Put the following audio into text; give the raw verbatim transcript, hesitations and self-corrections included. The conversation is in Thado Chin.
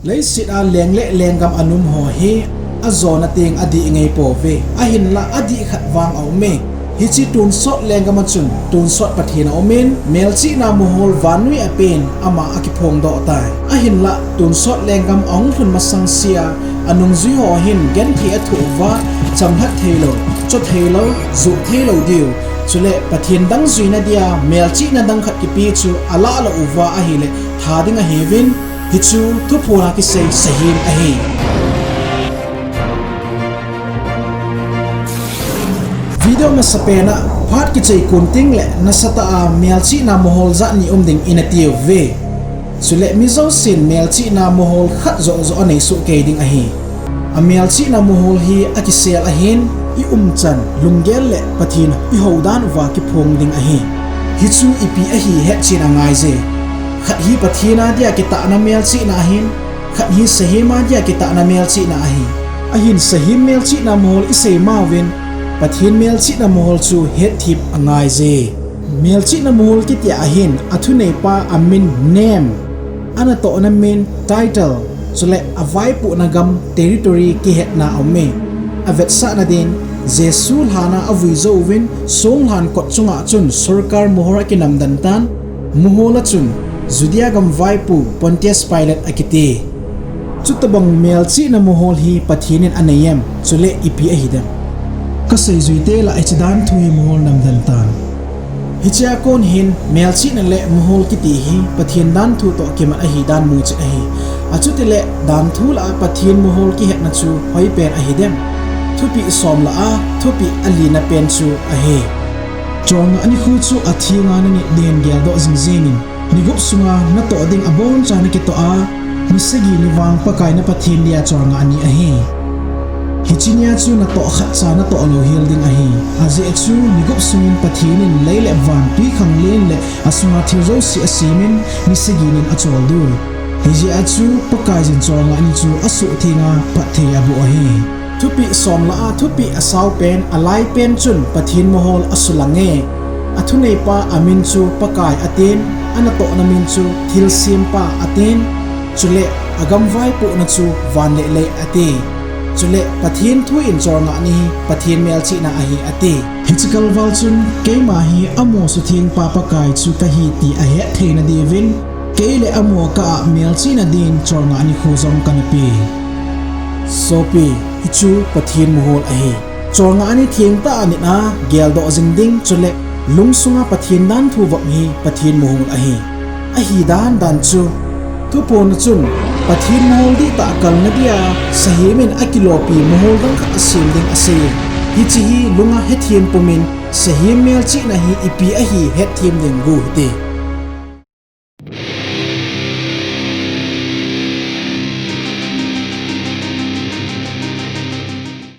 Leiset a leng le lenggam anum ho hi ajona teng adih ngei pouve. Ahinlah adih khat vang aume. Hiche tonsot lenggam a chun tonsot Pathen aumin, melchihna mohol vannoi a pen ama akiphongdoh tai. Ahinlah tonsot lenggam ahung lhun masang sea anungjui ho hin genthei athoh uva, chamlhat theilou, cho theilou, joh theilou diu, chule Pathen dang juina dia melchihna dang khat kipe chu alah lou uva ahile tha ding ahiuvin, hichu Thuphon a kisei sahem ahi. Video masapen a phat kichai kon tengle nasatah a melchihna mohol jat ni um ding ina tiuve. Chule mi jousen melchihna mohol khat joh joh anei soh kei ding ahi. Amelchihna mohol hi akisel ahin, i umchan, lunggel le Pathen i houdan uva kiphong ding ahi. Hichu ipi ahi hetchen angaije. Khat hi Pathen a dia kitahna melchihna ahin, khat hi sahem a dia kitahna melchihna ahi. Ahin sahem melchihna mohol isei mauvin, Pathen melchihna mohol chu hetthem angaije. Melchihna mohol kitia ahin athuneipa amin, name, anatohna min, title, chule avaipohna gam, territory, kihetna aume. Avetsahna din, Jesu lhan a avui jouvin, songlhan kot chunga chun sorkar mohor akinamdan tan, mohol a chun Judea gam vaipo Pontius Pilate akiti. Chutobang melchihna mohol hi Pathen in anei em, chule ipi ahidem? Kaseijui tela hiche danthu hi mohol namdan tan. Hichea kon hin melchihna le mohol kiti hi Pathen danthu toh kimat ahidan muchet ahi. Achutile danthu lah a Pathen mohol kihetna chu hoipen ahidem? Thupeh som lah a thupeh alina pen chu ahi. Cholngah nikho chu athenga nanit din geldoh jingjengin, ni gup sunga natoh ding aboncha nakitoh a, ni sagi ni vang Pakai na Pathen dia cholngah ni ahi. Hiche nia chu natoh khatcha natoh louhel ding ahi. Ajeh chu ni gup sungin Pathen in lei le van, twikhanglen le asunga thil jouse asemin, ni sagi nin acholdo. Hijeh a chu Pakaiyin cholngah ni chu asuhthenga phatthei aboh ahi. Thupeh som lah a thupeh asaupen, alaipen chun Pathen mohol asulange. Athuneipa amin chu Pakai atin, anatohna min chu thilsempa atin, chule agam vaipohna chu van le lei ati. Chule Pathen thu in cholngah ni hi Pathen melchihna ahi ati. Hiche kalval chun keima hi amo suthengpa Pakai chu kahi ti ahet theina diuvin, kei le amo kah a melchihna din cholngah nikho jong kana pe. Sopi, hichu Pathen mohol ahi. Cholngah ni thengtah a nit a geldoh jing ding chule lungsunga Pathen danthu vop hi Pathen mohol ahi. Ahidan dan chu, Thuphon a chun Pathen mohol dihtah kalna dia sahem in akilopi mohol dang khat asem ding asei. Hiche hi lunga hethem pumin, sahem melchihna hi ipi ahi hetthem ding gu hite.